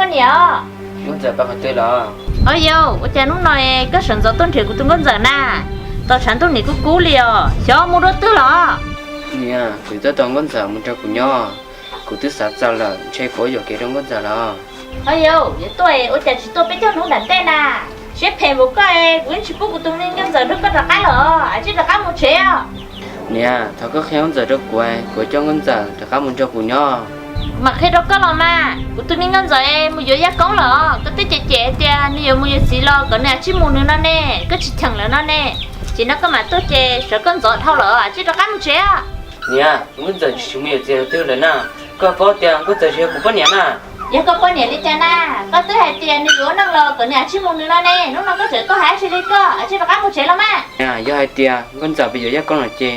Koj niam, Nkauj Ntxawm pab qhov twg los? Au yau, ua cas hnub no koj sawv ntxov tuaj nrhiav kuv tus Nkauj Ntxawm na? Tos tshav ntuj nim kub kub li os, xyov mus dua twg los? Niam, kuv twb tos Nkauj Ntxawm mus nrog kuv nyob, kuv twb xav txog lawm, ntshe kuv yuam kev rau Nkauj Ntxawm los. Au yau, yuav tuaj ua cas tsis tuaj peb caug hnub nram ntej na? Siab phem npaum koj, kuv yeej tsis pub kuv tus me Nkauj Ntxawm nrog koj rov qab los, cia li rov qab mus tsev os. Niam, thov koj qhia Nkauj Ntxawm rau kuv, kuv coj Nkauj Ntxawm rov qab mus nrog kuv nyob. Kuv mam qhia rau koj los mas, kuv tus me Nkauj Ntxawm mus yuav Yaj Koob lawm, koj twb cem cem tias nws yuav mus yuav txiv los kom nws cia li mus nws no ne, koj tsis cheem lawm no ne. Ces no koj mam tuaj ces sawv koj ntxov dhau lawm, cia li rov qab mus tsev. Niam, Nkauj Ntxawm tsis mus yuav txiv twg lawm na, koj paub tias Nkauj Ntxawm tsis yog kuv poj niam na. Yog koj poj niam li cas na? Koj twb hais tias nws yuav ua neej los kom nws cia li mus nws no ne, hnub no koj tseem tuaj hais cia li, koj cia li rov qab mus tsev los mas. Niam, yog hais tias Nkauj Ntxawm pes yuav Yaj Koob lawm ces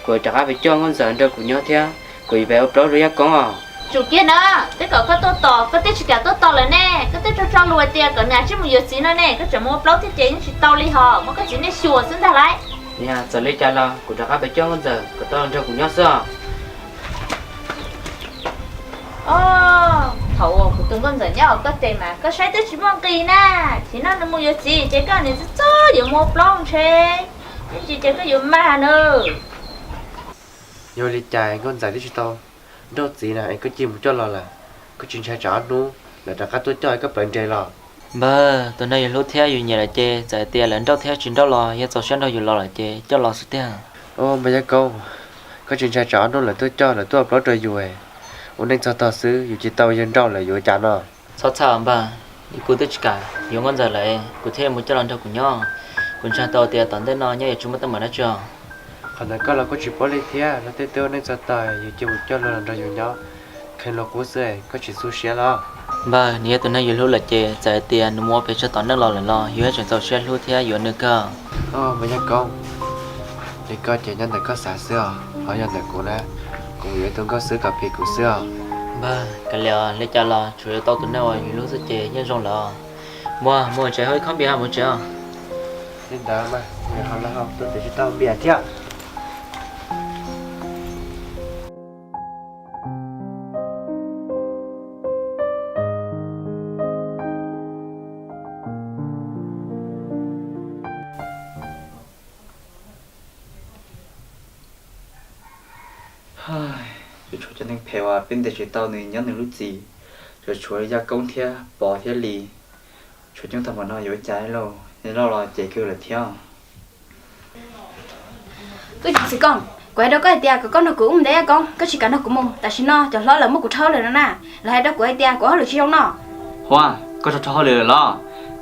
kuv rov qab pes coj Nkauj Ntxawm nrog kuv nyob thiab, kuv yuav pes ua plaub rau Yaj Koob os. Tsum kiag na, twb kom koj tuaj tos koj twb tsis kam tuaj tos lawm ne, koj twb tso tso lus hais tias kom nws cia li mus yuav txiv no ne, koj tseem mus ua plaub thiab ces yeej tsis tau li hos, muab koj txiv nej xyuas xwb ntag lauj. Niam, txawm li cas los kuv rov qab pes coj Nkauj Ntxawm kom tau nrog kuv nyob xwb os. Thaum uas kuv tus Nkauj Ntxawm nyob hauv koj tes mas koj saib twb tsis muaj nqis na, thaum no nws mus yuav txiv ces koj niam txog txog yuav mus ua plaub ntshe, yeej tsis ces koj yuav mag na. Yog li cas Nkauj Ntxawm twb tsis tau nrauj txiv na es koj cia li mus coj los lawm? Koj tsis ntshai tsam ob hnub lawv rov qab tuaj coj koj plawv nres los? Npawg, tus neeg yus hlub thiab yus nyiam lawm ces txawm hais tias lawv nrauj thiab tsis nrauj los yog txaus siab nrog yus los lawm ces coj los xwb tiag. Au, npawg Yaj Koob, koj tsis ntshai tsam ob hnub lawv tuaj coj lawv tuaj ua plaub rau yus, ua neej txog tog xwb yus tsis tau yawg nrauj lawm yuav ua cas no? Txhob txhawj npawg, kuv twb tsis kam yuav Nkauj Ntxawm lawm, kuv thiaj mus coj los nrog kuv nyob. Kuv ntseeg tau tias tom ntej no nyob yuav tsis muaj teeb meem dab tsi os. Qhov ntawd koj los kuj tsis paub li thiab, luag tej twb ua neej txog tog yus cia mus coj luag los nrog yus nyob, kheev luag qub xwb koj tsis tu siab los? Npawg, nws yog tus neeg yus hlub lawm ces txawm hais tias nws mus ua pes tsawg tom neej los lawm los yus yeej tseem txaus siab hlub thiab yuav nws kawg. Au, npawg Yaj Koob, li koj ces nyob ntawm koj xav xwb os, ho yog ntawm kuv na, kuv mus yuav ib tug nkauj xwb kom phim kuv xwb os. Npawg, kav liam, li cas los tsuav yuav tau tus neeg uas yus hlub xwb ces yeej zoo lawm. Muaj, mus tsev hau ib khob npias mus tsev os. Li ntawd mas, ho los ho tuaj tsis tau npias thiab. Yuav tshuav cov neeg phem uas peb ntes tsis tau nws nyob nws lub txim, yuav tshuav Yaj Koob thiab Pov thiab Lis. Tshuav coob tag npaum no yuav ua cas lauj, loj los ces kawg lawm thiab. Koj tsis txwv koj, kuv hais rau koj hais tias kom koj nrog kuv mus ntes Yaj Koob, koj tsis kam nrog kuv mus. Tam sim no cov hlob lawv muab kuv rho hauj lwm no na, lawv hais rau kuv hais tias kuv ua hauj lwm tsis zoo no. Huab, koj raug rho hauj lwm lawm los?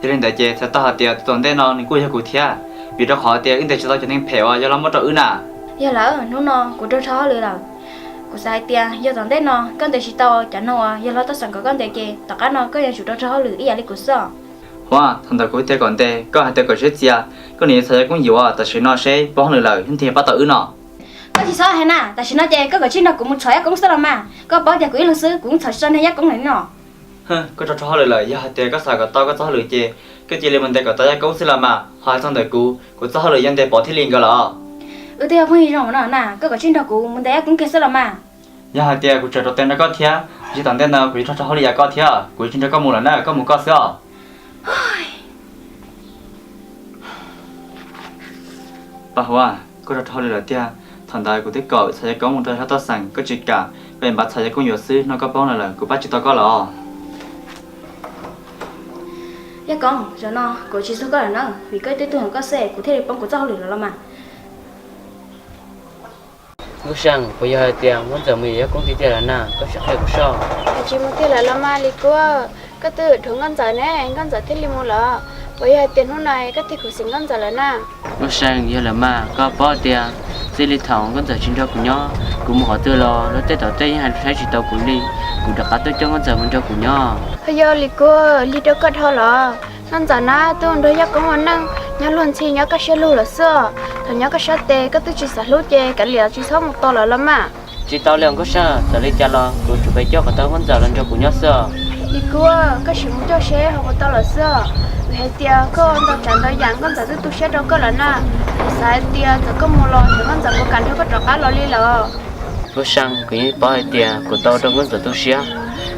Yog li ntawd ces txhais tau hais tias tom ntej no nws kuj yog kuv thiab, vim rau qhov tias wb ntes tsis tau cov neeg phem uas yog los muab rau wb na. Yog lawm, hnub no kuv raug rho hauj lwm lawm. Kuv xav hais tias yog tom ntej no koj ntes tsis tau cov neeg uas yog hlob tuaj xeem kom koj ntes ces tom qab no koj yuav tsum raug rho hauj lwm ib yam li kuv xwb. Huab, thaum ntawd kuv thiaj kom ntes, koj hais tias kom siab txias, koj nim txhom Yaj Koob yuav, tam sim no seb puas hauj lwm lawm thiaj pab tau wb no. Koj tsis txhob hais na, tam sim no ces koj kav tsij nrog kuv mus txhom Yaj Koob xwb los mas. Koj paub tias kuv ib leeg xwb kuv txhom tsis tau niag Yaj Koob li no. Koj raug rho hauj lwm lawm, yog hais tias koj xav kom tau koj txoj hauj lwm ces koj cia li mus ntes kom tau Yaj Koob xwb los mas. Ho hais txog ntawm kuv, kuv txoj hauj lwm yog ntes Pov thiab Lis nkawd los. Wb twb yog phooj ywg zoo no na, koj kav tsij nrog kuv mus ntes Yaj Koob kiag xwb los mas. Yog hais tias kuv tseem rau tes nrog koj thiab, ces tom ntej no kuv yuav raug rho hauj lwm yam koj thiab, kuv yuav tsis nrog koj mus lawm na, koj mus koj xwb os. Paj Huab, koj raug rho hauj lwm lawm tiag. Thaum ntawd kuv twb kom txhom Yaj Koob mus rau hlob tuaj xeem koj tsis kam, koj yeej npaj txhom Yaj Koob yuav xwb, no koj paub no lawm kuv pab tsis tau koj lawm os. Yaj Koob, zaum no kuv tsis txog koj lawm na, vim koj ib tug hlob koj xwb kuv thiaj li poob kuv txoj hauj lwm lawm los mas. Nkauj Seej, puas yog hais tias Nkauj Ntxawm mus yuav Yaj Koob tiag tiag lawm na? Koj sim qhia kuv soj. Koj tsis mus tiag lawm los mas Lis Kuab, koj twb dhuav Nkauj Ntxawm ne, Nkauj Ntxawm thiaj li mus lawm. Puas yog hais tias hnub no koj thiaj khuv xim Nkauj Ntxawm lawm na? Nkauj Seej, yog lawm mas, koj paub tias txij li thaum Nkauj Ntxawm tsis nrog kuv nyob, kuv mus qhov twg los luag tej tom tej yeej hais saib tsis taus kuv li. Kuv rov qab tuaj coj Nkauj Ntxawm mus nrog kuv nyob. Ho yog Lis Kuab, lig rau koj dhau los? Nkauj Ntxawm na twb nrog Yaj Koob ua neej nyob luag ntxhi nyob kaj siab lug lawm xwb os. Thaum nyob koj sab tes koj twb tsis xav hlub ces kav liam tsis txhob mus tos lawm los mas. Tsis tau li os Nkauj Seej, txawm li cas los kuv tsum pes coj kom tau Nkauj Ntxawm los nrog kuv nyob xwb os. Lis Kuab, koj sim mus coj seb ho puas tau lawm xwb os. Vim hais tias koj ntau tsav ntau yam Nkauj Ntxawm twb tu siab rau koj lawm na. Kuv xav hais tias txawm koj mus los ces Nkauj Ntxawm puas kam nrog koj rov qab los li lawm. Nkauj Seej, kuv yeej paub hais tias kuv tau rau Nkauj Ntxawm tu siab,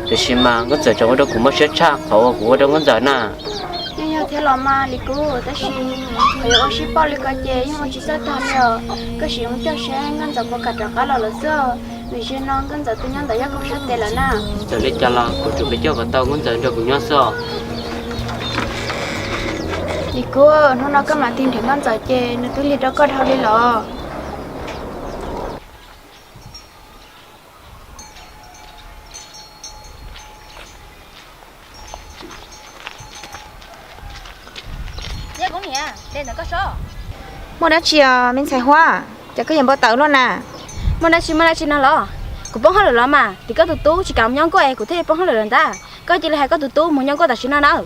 Tiam sis mas Nkauj Ntxawm tseem ua rau kuv mob siab tshaj qhov uas kuv ua rau Nkauj Ntxawm na. Yeej yog thiab los mas Lis Kub, tab sis qhov yuav ua sib pauj li ko ces yeej ua tsis txawj tag li os. Koj sim zoo coj seb Nkauj Ntxawm puas kam rov qab los lawm xwb, vim zaum no Nkauj Ntxawm twb nyob ntawm Yaj Koob sab tes lawm na. Txawm li cas los kuv tsuas pem coj kom tau Nkauj Ntxawm nrog kuv nyob xwb. Lis Kub, hnub no koj mam tig nrhiav Nkauj Ntxawm ces nws twb lig rau koj dhau li los. Muaj dab tsi os me ntxhais Huab, cas koj yuav npau taws luaj na? Muaj dab tsi muaj dab tsi no los? Kuv poob hauj lwm los mas, tim koj tus tub tsis kam mus nyob Nkauj es kuv thiaj li poob hauj lwm lawm ntag. Koj cia li hais koj tus tub mus nyob Nkauj tam sim no nawb.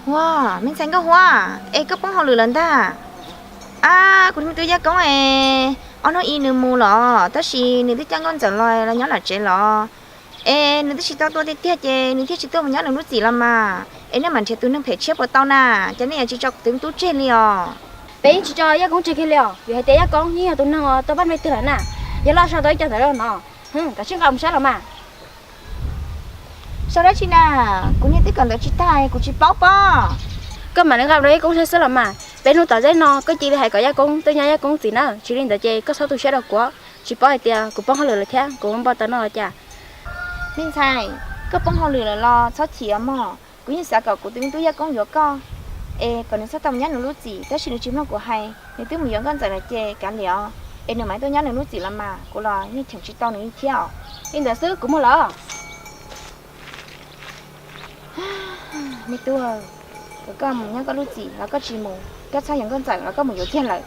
Huab, me ntxhais Nkauj Huab, es koj poob hauj lwm lawm ntag. Ab, kuv tus me tub Yaj Koob es ob hnub ib nws mus los, tab sis nws twb coj Nkauj Ntxawm los los nyob lawm tsev los. Es nws twb tsis tau tua tiag tiag ces nws thiaj tsis tuaj mus nyob nws lub txim los mas. Es nej mam nrhiav tus neeg phem tshiab puas tau na, ces nej yuav tsis tso kuv tus me tub tseg li os. Peb yeej tsis tso Yaj Koob tseg kiag li os, vim hais tias Yaj Koob yeej yog tus neeg uas tau paj me twg lawm na. Yog loj sau tau ib co ntawd rau no, kav tsij nqa mus saib los mas. Sau dab tsi na? Kuv niag twb kawm ntawv tsis tag kuv tsis paub pob. Koj mam li nqa rau Yaj Koob saib xwb los mas. Peb hnub tom ntej no koj cia li hais kom Yaj Koob tuaj nyob Yaj Koob txim na, tsis li ntawd ces koj txhob tu siab rau kuv. Tsis paub hais tias kuv poob hauj lwm lawm thiab kuv npau taws no los cas. Me ntxhais, koj poob hauj lwm lawm los txhob chim os mog. Kuv yeej xav kom kuv tus me tub Yaj Koob yuav koj, es kom nws txhob tau mus nyob nws lub txim, tab sis nws tsis mloog kuv hais, nws twb mus yuav Nkauj Ntxawm lawm ces kav liam os, es nws mam tuaj nyob nws lub txim los mas, kuv los yeej cheem tsis tau nws li thiab os. Li ntawd xwb kuv mus los. Me tub, kom koj mus nyob koj lub txim los koj tsis mus, koj txhob yuav Nkauj Ntxawm los koj mus yuav kiag lawm.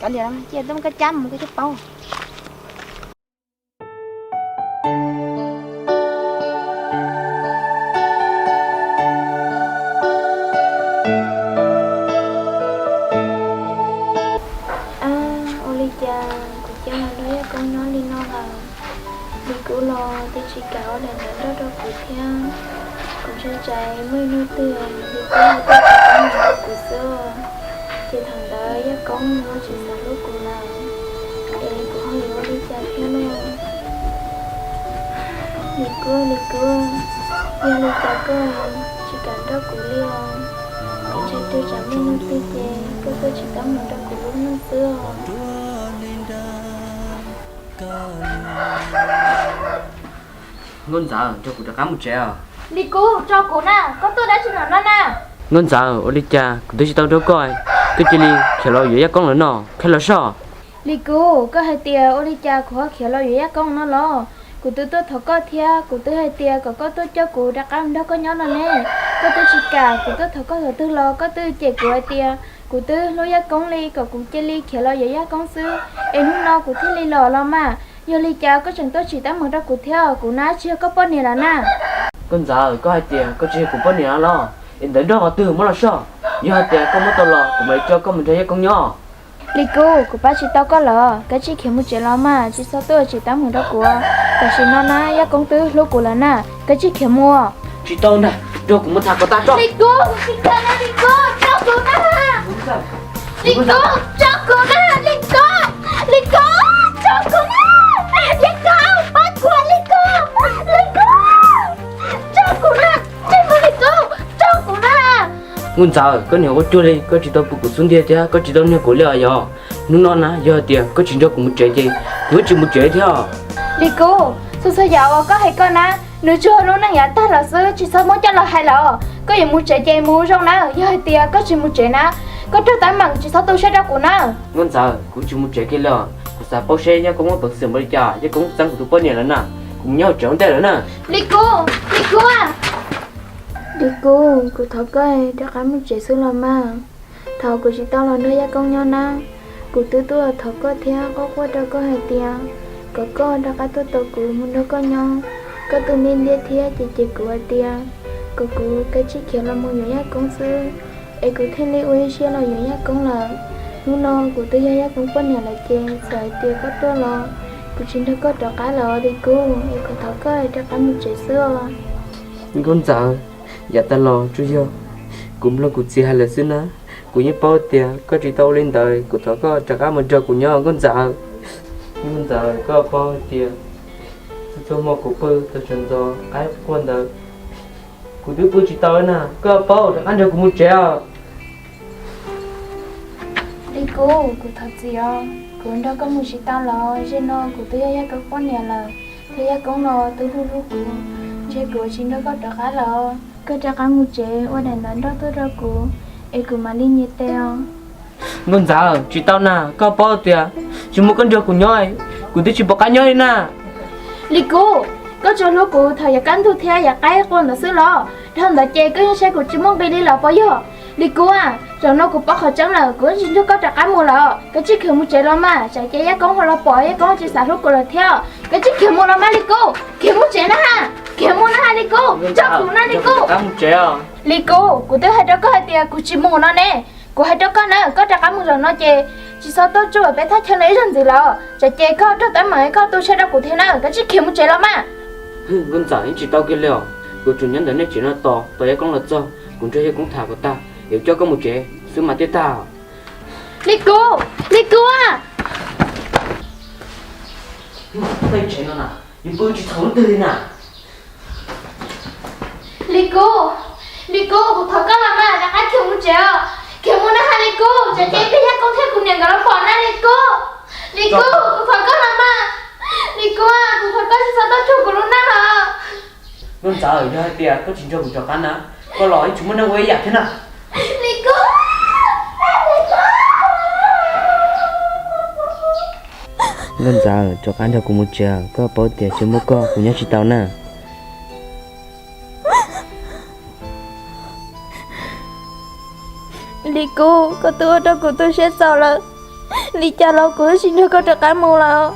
Kav liam, cia tuaj muab koj cab mus koj thiaj paub. Ab, ua li cas kuv cia li nrog Yaj Koob nyob li no lawm? Lis Kub los twb tsis kam ua daim ntawv nrog rau kuv thiab. Kuv ntshai tsam muaj ib hnub twg Lis Kub ho tuaj tsis kam nrog kuv xwb, ces thaum ntawd Yaj Koob nws ho tsis xav hlub kuv lawm, es kuv ho yuav ua li cas thiab no? Lis Kub, Lis Kub, yog li cas koj tsis kam nrog kuv li os? Kuv ntshai twg tsam muaj ib hnub twg ces koj tuaj tsis kam mus nrog kuv lub neej xwb os. Nkauj Ntxawm, nrog kuv rov qab mus tsev os. Lis Kub, tso kuv na, koj tuaj dab tsi no na? Nkauj Ntxawm, ua li cas kuv twb tsis tau nrog koj, koj cia li khiav los yuav Yaj Koob lawm no, qhia los soj. Lis Kub, koj hais tias ua li cas kuv ho khiav los yuav Yaj Koob no los? Kuv twb tuaj thov koj thiab, kuv twb hais tias kom koj tuaj coj kuv rov qab nrog koj nyob no ne. Koj twb tsis kam, kuv tuaj thov koj thaum twg los koj twb cem kuv hais tias kuv twb hlub Yaj Koob li, kom kuv cia li khiav los yuav Yaj Koob xwb, es hnub no kuv thiaj li los los mas. Yog li cas koj tseem tuaj tsim teeb meem rau kuv thiab, kuv na tsis yog koj poj niam lawm na. Nkauj Ntxawm, koj hais tias koj tsis yog kuv poj niam los? Es ntawv nrog qhov twg muab los soj. Yog hais tias koj muab tau los kuv mam li coj koj mus nrog Yaj Koob nyob. Lis Kub, kuv pab tsis tau koj los, koj cia li khiav mus tsev los mas, tsis txhob tuaj tsim teeb meem rau kuv. Tam sim no na Yaj Koob twb hlub kuv lawm na, koj cia li khiav mus. Tsis tau ntag, nrog kuv mus tham kom tag tso. Lis Kub, tsis tau na Lis Kub, tso kuv na. Lis Kub, tso kuv na Lis Kub. Lis Kub, tso kuv na. Yaj Koob, pab kuv Lis Kub. Lis Kub, tso kuv na. Tsis mus Lis Kub, tso kuv na. Nkauj Ntxawm, koj niag ua cuag li, koj tsis tau pum kuv xub ntiag thiab koj tsis tau nyiag kuv li os yog? Hnub no na yog hais tias koj tsis nrog kuv mus tsev ces kuv yeej tsis mus tsev thiab. Lis Kub, txhua txhua yam uas koj hais koj na, nws tsuas lub neej yav tag los xwb, tsis txhob muab coj los hais lawm. Koj yuav mus tsev ces mus zoo na, yog hais tias koj tsis mus tsev na, koj raug teeb meem tsis txhob tu siab rau kuv na. Nkauj Ntxawm, kuv tsis mus tsev kiag li os, kuv xav paub seb Yaj Koob muaj peev xwm npaum li cas, Yaj Koob txeeb kuv tus poj niam lawm na, kuv mus nyob hauv tsev ua ntej lawm na. Lis Kub, Lis Kub, Lis Kub, kuv thov koj rov qab mus tsev xwb los mas. Thaum kuv tsis tau los nrog Yaj Koob nyob na, kuv twb tuaj thov koj thiab quaj quaj rau koj hais tias kom koj rov qab tuaj tos kuv mus nrog koj nyob. Koj twb ntiab ntiab thiab cem cem kuv hais tias kom kuv kav tsij khiav los mus yuav Yaj Koob xwb, es kuv thiaj li ua ib siab los yuav Yaj Koob lawm. Hnub no kuv twb yog Yaj Koob poj niam lawm ces txawm hais tias koj tuaj los kuv tsis nrog koj rov qab lawm os Lis Kub, es kuv thov koj rov qab mus tsev xwb os. Nkauj Ntxawm, yav tas los tsuas yog kuv mloog kuv txiv hais lawm xwb na, kuv yeej paub tias koj tsis tau ua li ntawd, kuv thov koj rov qab mus nrog kuv nyob Nkauj Ntxawm. Nkauj Ntxawm, koj paub tias Txhua hmo kuv pw txog tsaus ntxov qaib quaj ntawd, kuv twb pw tsis tau li na, koj paub rov qab nrog kuv mus tsev os. Li Kub, kuv thov txim os, kuv nrog koj mus tsis tau los, zaum no kuv twb yog Yaj Koob poj niam lawm, thiab Yaj Koob los twb hlub hlub kuv, ntshe kuv tsis nrog koj rov qab lawm. Koj rov qab mus tsev ua daim ntawv nroj tuaj rau kuv, es kuv mam li nyias tes os. Nkauj Ntxawm, tsis tau na, koj paub tias tsis muaj koj nrog kuv nyob, kuv twb tsis pom qab nyob li na. Li Kub, koj tsuas hlub kuv thaum yav kaj ntug thiab yav qaib quaj ntawd xwb los? Dhau ntawd ces koj yeej saib kuv tsis muaj nqis li los puas yog? Li Kub a, zaum no kuv paub qhov tseeb lawm, kuv yeej tsis nrog koj rov qab mus lawm. Koj tsij khiav mus tsev los mas, tsam ces Yaj Koob ho los pom, Yaj Koob tsis xav hlub kuv lawm thiab. Koj tsij khiav mus los mas Li Kub, khiav mus tsev na ha, khiav mus na ha Li Kub, tso kuv na Li Kub. Li Kub, kuv twb hais rau koj hais tias kuv tsis mus no ne. Kuv hais rau koj na, koj rov qab mus zaum no ces tsis txhob tuaj tsuj peb thaj chaw no ib zaug ntxiv lawm, tsam ces koj raug teeb meem, koj tu siab rau kuv thiab na. Koj tsij khiav mus tsev los mas. Nkauj Ntxawm, yeej tsis tau kiag li os, kuv tsuas nyob ntawm nej tsev no tos tos Yaj Koob los txog, kuv nrog Yaj Koob tham kom tag es coj koj mus tsev xwb mas thiaj tag. Li Kub, Li Kub a. Tej tsev no na, yus pw tsis txhaum leej twg li na. Li Kub, Li Kub, kuv thov koj los mas, rov qab khiav mus tsev os. Khiav mus na ha Li Kub, tsam ces peb Yaj Koob thiab kuv niam nkawd los pom na Li Kub. Li Kub, kuv thov koj los mas. Li Kub a, kuv thov koj tsis txhob tuaj tsuj kuv lub neej os. Nkauj Ntxawm, yog hais tias koj tsis nrog kuv rov qab na, koj los yeej tsis muaj neeg ua ib yam thiab na. Li Kub, Li Kub. Nkauj Ntxawm, rov qab nrog kuv mus tsev, koj paub tias tsis muaj koj kuv nyob tsis tau na. Li Kub, koj twb ua rau kuv tu siab txaus lawm, li cas los kuv tsis nrog koj rov qab mus lawm.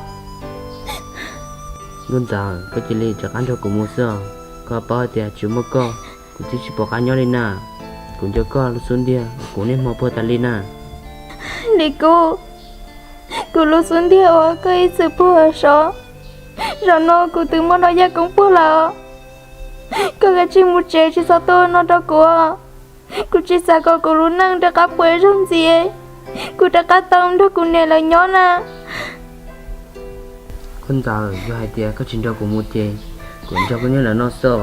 Nkauj Ntxawm, koj cia li rov qab nrog kuv mus xwb os, koj paub hais tias tsis muaj koj kuv twb tsis pom qab nyob li na. Kuv nco koj lub xub ntiag kuv niaj hmo puag tas li na. Li Kub, kuv lub xub ntiag uas koj ib txwm puag sov, zaum no kuv twb muab rau Yaj Koob puag lawm. Koj kav tsij mus tsev, tsis txhob tuaj no rau kuv. Kuv tsis xav kom kuv lub neej rov qab pua ib zaug ntxiv, kuv rov qab tau nrog kuv niam lawv nyob na. Nkauj Ntxawm, yog hais tias koj tsis nrog kuv mus ces kuv nrog koj nyob ntawm no xwb.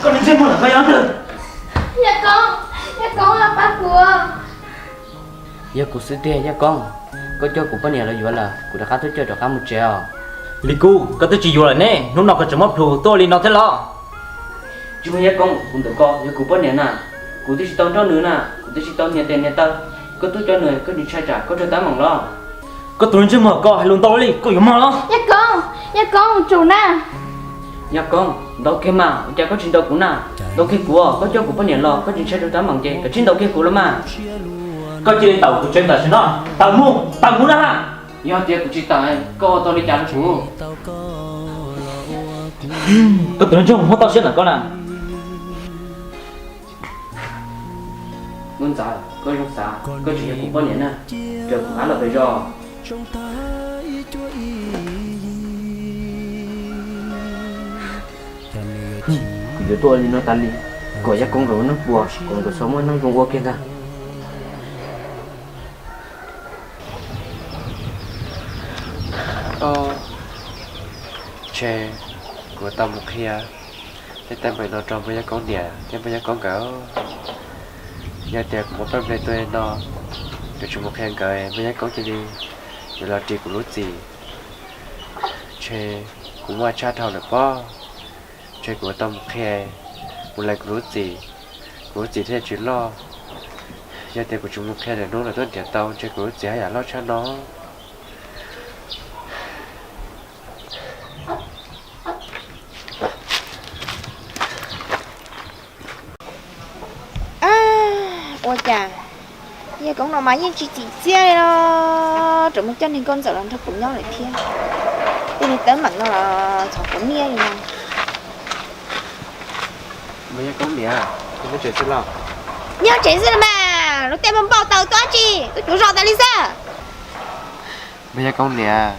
Koj ntsej muag lawm koj yog leej twg? Yaj Koob, Yaj Koob, pab kuv. Yog kuv xwb tiag Yaj Koob, koj coj kuv poj niam los yuav lawm, kuv rov qab tuaj coj rov qab mus tsev os. Li Kub, koj twb tsis yuav lawm ne, hnub no koj tseem muab plhus tuaj li no thiab los? Tsis muaj Yaj Koob, kuv ntawm ko yog kuv poj niam na, kuv twb tsis tau nrauj nws na, kuv twb tsis tau nias tes nias taw, koj tuaj coj nws koj tsis ntshai tsam koj raug teeb meem los? Koj tus ntsej muag, koj hais lus ntau li, koj yuav mag los? Yaj Koob, Yaj Koob, tsum na. Yaj Koob, ntaus kiag mas, ua cas koj tsis ntaus kuv na? Ntaus kiag kuv, koj coj kuv poj niam los koj tsis ntshai raug teeb meem ces koj tsij ntaus kiag kuv los mas. Koj cia li tawm tus tsev tam sim no, tawm mus, tawm mus na. Yog tias kuv tsis tawm, koj ua tau li cas rau kuv? Koj tus ntsej muag tau siab ntawm koj na. Nkauj Ntxawm, koj zoo xav, koj tsis yog kuv poj niam na, raws kuv qab los pem zos. Kuv yuav tuaj li no tas li, kom Yaj Koob nkawd ua neej puas kom nkawd txhob muaj neej zoo ua kiag ntag. Ntshe kuv tau mus qhia tej teeb meem no rau Npawg Yaj Koob niam thiab Npawg Yaj Koob nkawd. Yog tias kuv muab plab nplej tuaj no, kuv tsis mus qhia nkawd, Npawg Yaj Koob cia li yuav los ris kuv lub txim. Ntshe kuv muaj tshaj dhau lawm pob. Ntshe kuv tau mus qhia, mus lees kuv lub txim, kuv lub txim thiaj tsis loj. Yog tias kuv tsis mus qhia, lwm hnub lawv tuaj nrhiav tau, ntshe kuv lub txim haj yam loj tshaj no. Ua cas Yaj Koob no mas yeej tsis txim txiaj li no, rov mus coj niag Nkauj Ntxawm los nrog kuv nyob lawm thiab. Tej niag teeb meem no los txhaum kuv niaj li no. Npawg Yaj Koob niam, nyob tsev xwb los? Nyob tsev xwb los mas. Lub tej npau taws tuaj tsis tuaj cuv zos tas li xwb. Npawg Yaj Koob niam,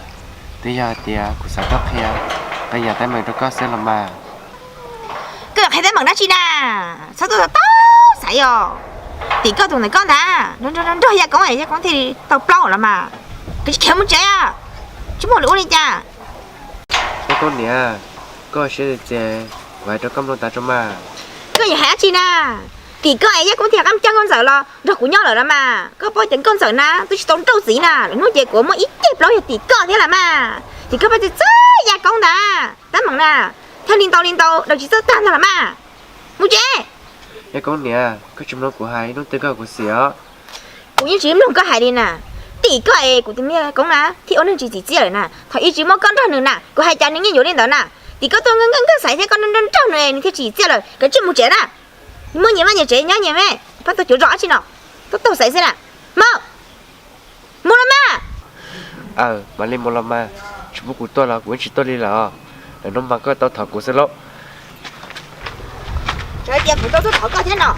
twb yog hais tias kuv xav tuaj qhia qee yam teeb meem rau koj xwb los mas. Koj qhia teeb meem dab tsi na? Txhob tuaj tau xaiv os. Tim koj tus ntawm koj ntag, nrog nrog Yaj Koob, Yaj Koob thiaj li tau plaub los mas. Koj tsis khiav mus tsev, tsis muaj lus ua li cas. Yaj Koob niam, koj siab txias txias, kuv hais rau koj mloog tas tso mas. Koj yuav hais dab tsi na? Tim koj es Yaj Koob thiaj rov qab coj Nkauj Ntxawm los nrog kuv nyob lawm los mas. Koj paub tias Nkauj Ntxawm na twb tsis tau nrauj txiv na, lwm hnub ces kuv muaj ib teg plaub yog tim koj thiab los mas. Ces koj pab txiav txim Yaj Koob ntag, teeb meem na thiaj li ntau li ntau, daws tsis txawj tag ntag los mas. Mus tsev. Yaj Koob niam, koj tsis mloog kuv hais, ib hnub twg koj kuv xim os. Kuv yeej tsis mloog koj hais li na. Tim koj es kuv tus me Yaj Koob na thiaj ua neeg tsis txim txiaj lawm na. Thaum ub tsis muaj koj nrog nws na, kuv hais cas nws yeej yuav li ntawd na. Tim koj tuaj nqeeb nqeeb xaiv thiab koj nrog nrog nws es nws thiaj tsis txiaj lawm. Koj tsij mus tsev na. Muaj nyias vaj nyias tsev nyob nyias me, pab tuaj cuv zos dab tsi no, tuaj taug xaiv xwb na. Mus, mus los mas. Aw, mam li mus los mas, tsis pub kuv tuaj los kuv yeej tsis tuaj li lawm. Lawm hnub mas koj tau thov kuv xwb lauj. Txawm hais tias kuv tau tuaj thov koj thiab no,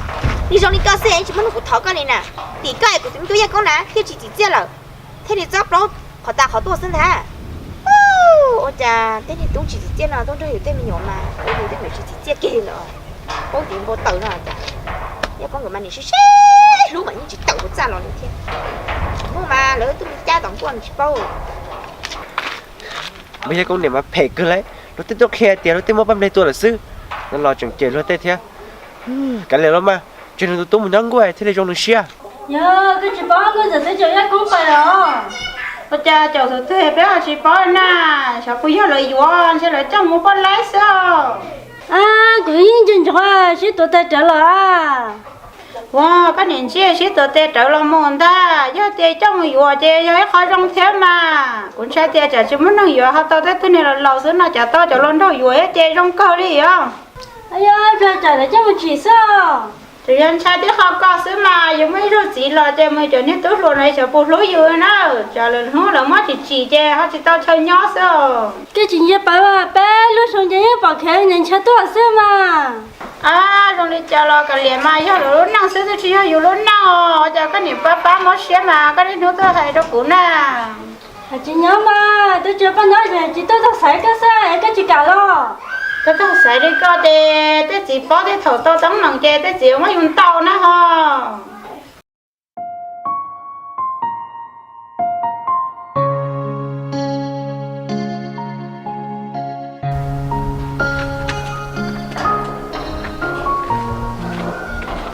li zoo li koj xwb tsis muaj hnub kuv thov koj li na. Tim koj es kuv tus me tub Yaj Koob na thiaj tsis txim txiaj lawm, thiaj li txob plaub qhov tas qhov tuaj xwb ntag. Ua cas tej niag tub tsis txim txiaj no tuaj nrog yus tej me nyuam mas ua yus tej me nyuam tsis txim txiaj kiag li lawm. Paub tiv npau taws no cas Yaj Koob nkawd mas nim sib sib hlub mas yeej tsis tawm kuv txaj los li thiab. Hnub mas lawv tuaj mus cab tom nkuaj tsis paub. Npawg Yaj Koob niam mas phem kawg li, luag tej tuaj qhia tias luag tej muab paj nplej tua lawm xwb, no los tseem cem luag tej thiab. Kav liam los mas, tseg nws tus tub mus nyob nkuaj thiaj li zoo nws siab. Yog koj tsis paub Nkauj Ntxawm twb caum Yaj Koob pais los? Ua cas caum thaum twg peb ho tsis paub na? Xyov puas yog lawv yuav, ntshe lawv coj mus poj laib xwb. Kuv yeej nco ntsoov sib tuav tag rawv los. Ua, koj niam ntsib sib tuav tag rawv los mus ntag, yog tias coj mus yuav ces yog ib qho zoo thiab mas. Kuv ntshai tias tsam tsis muaj neeg yuav ho tau tej tug niag laus laus xwb no, cas tau cov laus nraug yuav thiab ces zoo kawg li os. Yog tsam lawv coj mus tsim xwb. Tsuas yog ntshai tib qho koj xwb mas, yus muaj ib zaug txiv los ces mus cov niag tub hluas no xyov puas hlub yus na. Tsam lawv hnub lawv muab tsim tsim ces ho tsis tau chaw nyob xwb. Koj tsis ntsia pawv, peb lub xyoo ces yeej pom kev ntshai tuag xwb mas. Zoo li cas los kav liam mas, yog lawv lub neej xwb twb tsis yog yus lub neej os. Cas koj niam pab pab mob siab mas koj niaj hnub tuaj hais rau kuv na. Hais tsis nyob mas, twb tsis poj nyob ces tsis tuaj txog xaiv koj xwb es koj tsis kam los? Koj txog xaiv li koj ces tej txiv paub tej thaum tau teeb meem ces tej txiv muab yus ntaus na ho.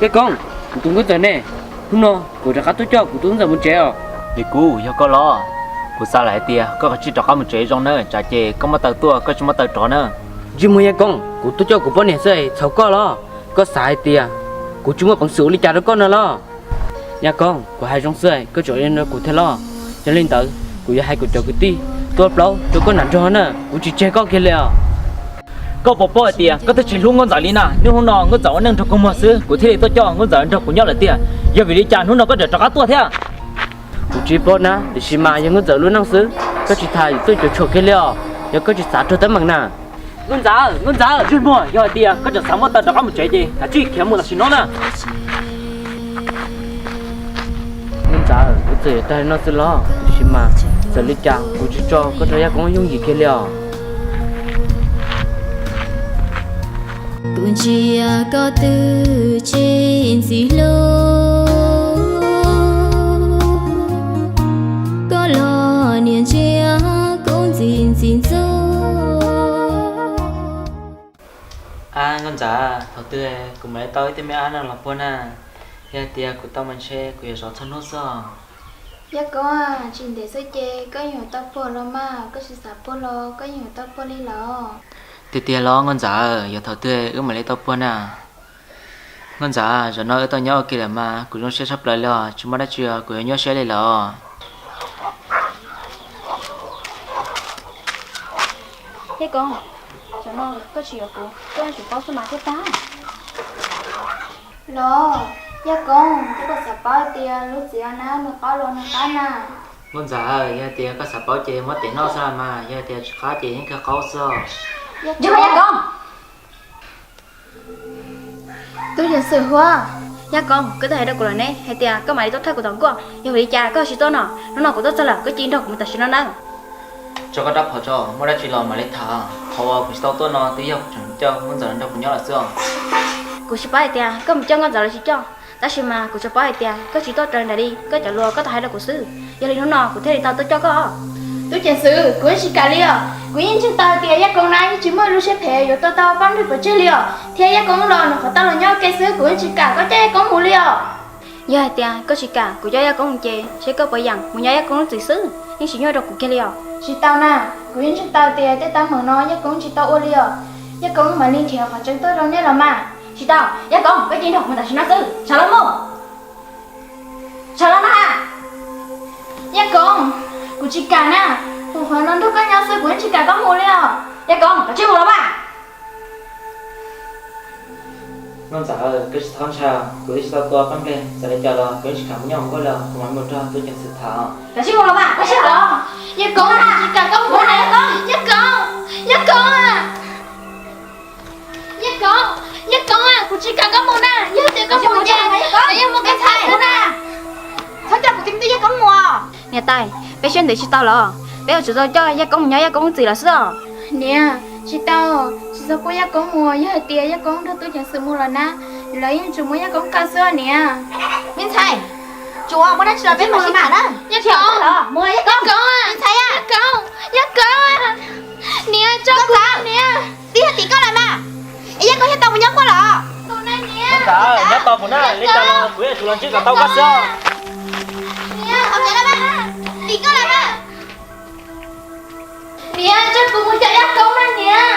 Yaj Koob, kuv tus Nkauj Ntxawm ne, hnub no kuv rov qab tuaj coj kuv tus Nkauj Ntxawm mus tsev os. Yog kuv, yog koj los? Kuv xav lawm hais tias koj kav tsij rov qab mus tsev zoo na, tsam ces koj muab taw tuaj koj tsis muab taw rov na. Ntsej muag Yaj Koob, kuv tuaj coj kuv poj niam xwb txhaum koj los? Koj xav hais tias kuv tsis muaj peev xwm ua li cas rau koj no los? Yaj Koob, kuv hais zoo xwb koj tseem ua li no rau kuv thiab los? Yog li ntawd kuv yuav hais kuv cov kwv tij tuaj plaub rau koj nram nroog na, kuv tsis tseg koj kiag li os. Koj puas paub hais tias koj twb tsis hlub Nkauj Ntxawm li na, niaj hnub no Nkauj Ntxawm ua neej nrog kua muag xwb kuv thiaj li tuaj coj Nkauj Ntxawm nrog kuv nyob lawm tiag. Yog vim li cas hnub no koj tseem rov qab tuaj thiab? Kuv tsis paub na, tiam sis mas yog Nkauj Ntxawm lub neej xwb, koj tsis tas yuav tuaj cuam tshuam kiag li os, yog koj tsis xav raug teeb meem na. Nkauj Ntxawm, Nkauj Ntxawm, ntsej muag, yog hais tias koj tseem xav muab taw rov qab mus tsev ces kav tsij khiav mus tam sim no na. Nkauj Ntxawm, kuv txawm yuav tag li no xwb los, tiam sis mas txawm li cas kuv tsis tso koj rau Yaj Koob yooj yim kiag li os. Kuv ntsia koj twb tsis ntxim hlub, koj los niam ntsia kuv ntxim ntxim ntxub. Ab Nkauj Ntxawm, thaum twg kuv mam li tau ib tug me ab no los puag na? Yog hais tias kuv tau mas ntshe kuv yuav zov txhua hnub xwb os. Yaj Koob, tsis ntev xwb ces koj yuav tau puag los mas, koj tsis xav puag los koj yuav tau puag li los. Tiag tiag los Nkauj Ntxawm, yog thaum twg wb mam li tau puag na? Nkauj Ntxawm, zaum no wb tau nyob ua ke lawm mas kuv zoo siab tshaj plaws li os, tsis muaj dab tsi kuv yuav nyuaj siab li lawm. Yaj Koob, zaum no koj tsis yuav kuv, koj tsis paub xwb mas thiaj tag. Los, Yaj Koob, koj xav paub tias lub txiv na nws qab los nws qab na. Nkauj Ntxawm, yog tias koj xav paub ces muab tes noj xwb los mas, yog tias tsis qab ces yeej kawg qaub xwb os. Yog Yaj Koob. Tub ceev xwm Huab. Yaj Koob, koj twb hais rau kuv lawm ne hais tias koj mam li tuaj thawj kuv tom nkuaj, yog vim li cas koj ho tsis tuaj no? Hnub no kuv tuaj txog lawm, koj cia li nrog kuv mus tam sim no nawb. Tso koj rab phom tso, muaj dab tsi los mam li tham. Qhov uas kuv tsis tau tuaj no twb yog kuv tseem coj Nkauj Ntxawm los nrog kuv nyob lawm xwb os. Kuv tsis paub hais tias koj mus coj Nkauj Ntxawm los tsis coj, tab sis mas kuv tsuas paub hais tias koj tsis tuaj raws nraim li koj cov lus koj tau hais rau kuv xwb. Yog li hnub no kuv thiaj li tau tuaj coj koj. Tub ceev xwm, kuv yeej tsis kam li os. Kuv yeej ntseeg tau hais tias Yaj Koob na yeej tsis muaj lub siab phem yuav tua tau pab nrog pov tseg li os, thiab Yaj Koob los nws qhov tau los nyob ua ke xwb, kuv yeej tsis kam koj coj Yaj Koob mus li os. Yog hais tias koj tsis kam kuv coj Yaj Koob mus ces seb koj puas yeem mus nyob Yaj Koob lub txim xwb, yeej tsis nyuaj rau kuv kiag li os. Tsis tau na, kuv yeej ntseeg tau tias tej teeb meem no Yaj Koob tsis tau ua li os. Yaj Koob mam li nrhiav qhov tseeb tuaj rau nej los mas. Tsis tau, Yaj Koob, koj cia li nrog kuv mus tam sim no xwb, tshav los mus. Tshav los na. Yaj Koob, kuv tsis kam na, kuv qhov no nrog koj nyob xwb, kuv yeej tsis kam koj mus li os. Yaj Koob, koj cia li mus los mas. Nkauj Ntxawm, koj tsis txhob ntshai, kuv twb tsis tau tua pab nplej, txawm li cas los kuv yeej tsis kam mus nyob hauv nkuaj li os, kuv mam mus nrog tub ceev xwm tham. Koj cia li mus los mas, koj cia li los. Yaj Koob, kuv tsis kam koj mus na, Yaj Koob. Yaj Koob, Yaj Koob, Yaj Koob, Yaj Koob, Yaj Koob, kuv tsis kam koj mus na, yog tias koj mus ces kuv yuav muab koj txhais xwb na. Txhob coj kuv tus me tub Yaj Koob mus. Niam tais, peb siab ntev tsis tau los, peb yuav tsum tau coj Yaj Koob mus nyob Yaj Koob lub txim lawm xwb os. Niam, tsis tau, tsis txhob pub Yaj Koob mus, yog hais tias Yaj Koob nrog tub ceev xwm mus lawm na, lawv yeej tsuas muab Yaj Koob kaw xwb niam. Me ntxhais, tsuas muaj dab tsi los peb mam sib tham na. Yaj Koob, Yaj Koob, Yaj Koob, Yaj Koob, niam, tso kuv, niam. Twb yog tim koj lawm mas, es Yaj Koob thiaj tau mus nyob nkuaj los? Nkauj Ntxawm, nyob tos kuv na, li cas los kuv yuav tsum los ntsib kom tau koj xwb. Tim koj lawm mas. Niam, tso kuv mus caum Yaj Koob na niam.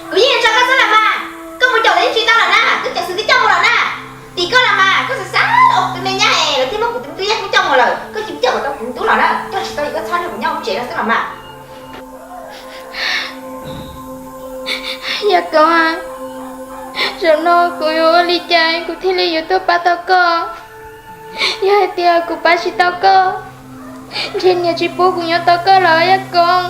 Kuv yeej tso koj xwb los mas, koj mus caum los yeej tsis tau los na, tub ceev xwm twb coj mus lawm na. Tim koj los mas, koj xav xav ua kuv tus me nyab es lawv twb muab kuv tus me tub Yaj Koob coj mus lawm, koj cia li coj kom tau kuv tus tub los na, koj tsis tau ces koj txhob nrog kuv nyob hauv tsev no xwb los mas. Yaj Koob, zaum no kuv yuav ua li cas kuv thiaj li yuav tuaj pab tau koj? Yog hais tias kuv pab tsis tau koj, ntshe niam tsis pub kuv nyob tos koj lawm Yaj Koob.